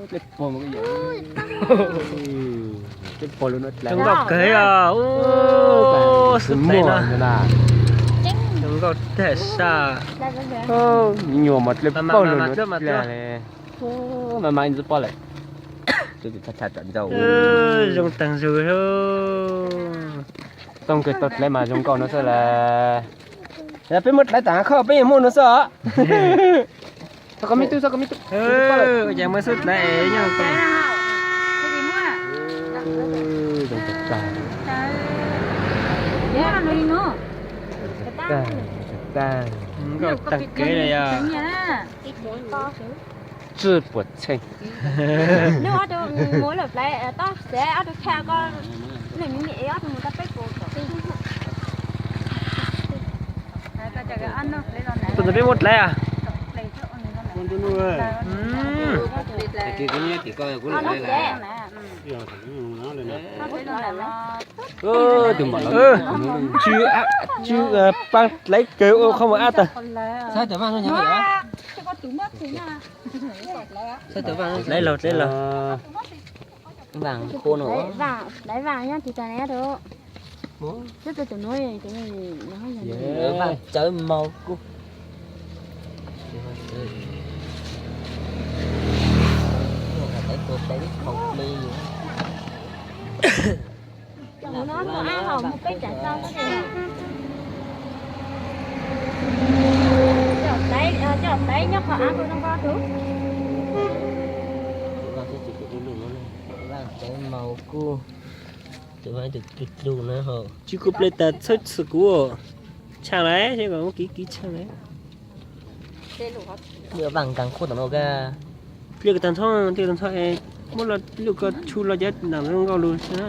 Zoo nkauj kawg os. Ub, xub tes no zoo nkauj tag saj. Me nyuam mas dleb paug lug no dleb li. Mas mas ntxwb pob lawm. Zoo taag zug. Tau kawg tau dleb mas zoo nkauj no xwb las. Peb muab dleb tas khoj peb yeej muaj no xwb os. Xav koj me tub, xav koj me tub. Ces muab xub dleb nyob. Zoo tag tag. Nkauj tag kev li os. Tsi puas txheej. Tus ntawd peb muab dleb a. Tsw, tsw paab dleb kawg ua qhov muag ab tag. Dleb laug, dleb laug. Dleb vaam nyob tiv tas na. Tus nuav vaam tsawv maus kuj. Tus nuav muaj ab hom muaj peb tsam tau xwb. Coj taiv nyob qhov av zoo nkauj tug. Vaam tsawv maus kuj. Tus vaam ib tug dlug dlug na ho. Tsi kuj ple tas txhawb txhwm kuv. Tshaaj lawm, seb kom muab kiv kiv tshaaj lawm. Vaam nkaas khuab tom no kag. Dlej tag nrho, dlej tag nrho es muab lub ko tshu los cov nam zoo nkauj lug xwb na.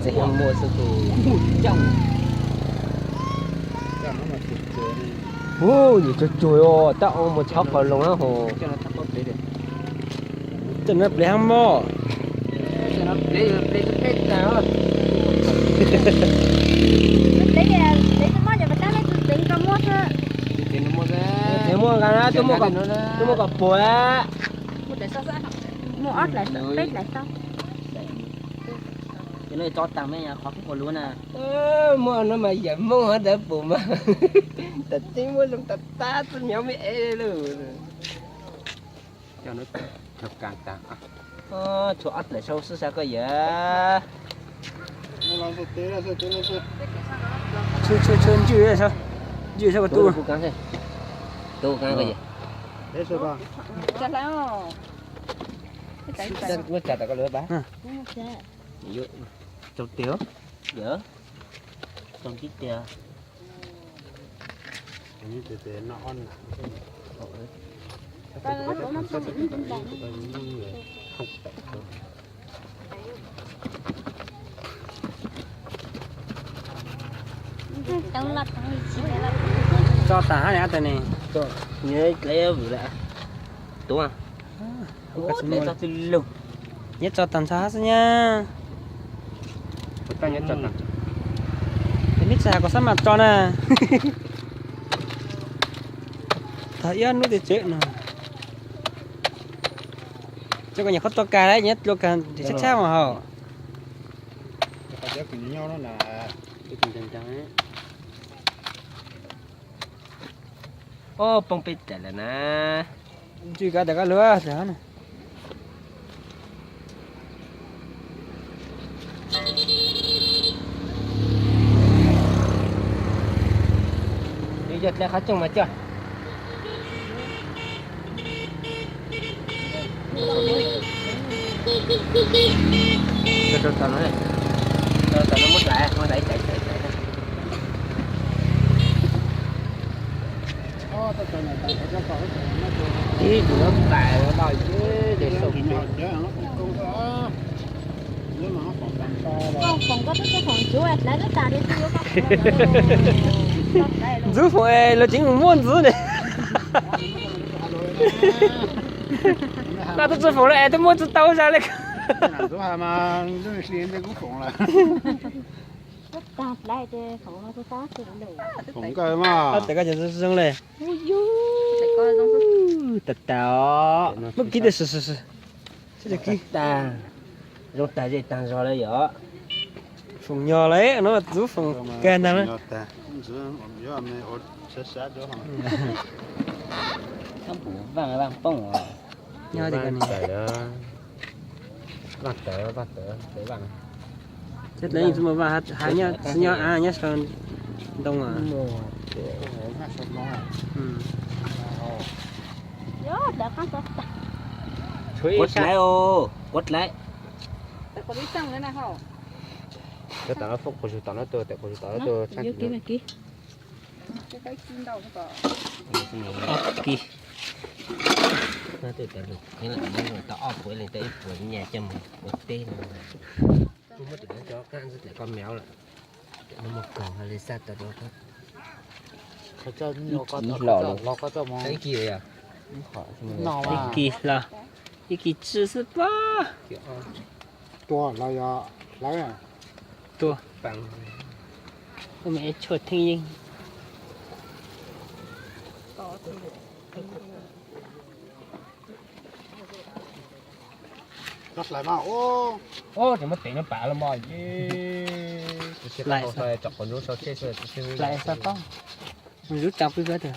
Tseem muaj xwb tus. Hu, nyiam cuag cuag os, tab oo mus tshab qhov loo na ho. Tej no plev hab mog. Tseem muaj nqaa na, tuaj muaj kom puas. Muaj ob dlaim, peb dlaim xwb. Tso taag me qhov peb puas lug na. Muaj no mas yam Moob hov ntawd pum mas tas teb muab zoo tas tab txwj nyob me ev lug. Tshuav ob dlaim sau xwb sab koj yawm. Tshuav, tshuav, tshuav ntswj, ntswj sab ko tu. Muab tsa tas koj lawm pab. Tsaus tiag, yawm, tsaus tib tiag. Tso tas hab ne, ab tas ne. Nyob tso tas nrho hab xwb nyab. Neb txhaj has kom xab mas tso na. Tag ib nub tej tsev no. Cov ko nyuam qhuav tso kag lawm, nyob dlua kag ris tshab tshab mas haus. Ob poob peb dlaim lawm na. Ntswj kab tas kab luag. Yog dlej qhov rooj mas coj. Rau tom no, rau tom no muab dlaim, muab dlaim, dlaim, dlaim, dlaim. Ib tus no dlaim los ces sau. Ntxub foom es los tseem mus muaj ntxwv ne. Koj twb txwj foom lawm es twb muaj tsis tau zaj li. Ntxub has mas lub sli ntej kuv foom lawm. Foom nkawd mas. Tab tom koj cov zoo zoo le. Tag tag os. Muab kib tag. Sib tag kib tag. Zoo tag zej tag zog le yom. Foom nyog le no, ntxub foom kag ntag na. Vaj pom vaj poob. Nyob tias koj ni. Vaj tawv, vaj tawv, tawv vaj. Cov tawv yeej tsis muaj vaj, hav nyob, tsis nyob av nyob saum ntoo a. Kuv dlaiv os, kuv dlaiv. Cov tom no foob quas zug tom no tuaj, tawm quas zug tom no tuaj tshaj. Kib. Ob kib. Tau ob puas li tau ib puas nyaj coj mus ua teb no. Kuv muab tus no cov qab ntxwb tawm koj mev lawm. No mus kaum ha li xaj tau rau koj. Ib kis los ib kis los, ib kis tsi xwb pob. Tua los yog hlawv. Tua. Ua me tshuaj theej yeej. Tsis muab tev no pam los mog. Hlais xwb pob. Zub tsaa pw koj tiag.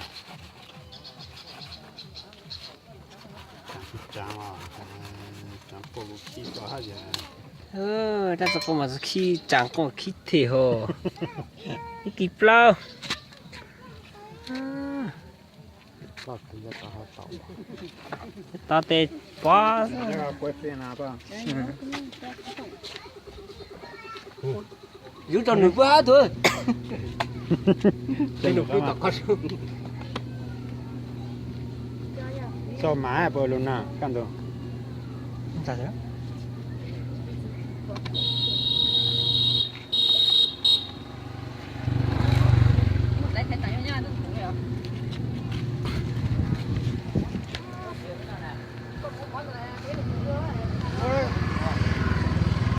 Rab txoj qub mas khib tsaa quaj khib them hos. Ib kis plaub. Tau tej pob. Yus tau nws pub hab tuaj. Txoj mas puas lug na kaj ntug.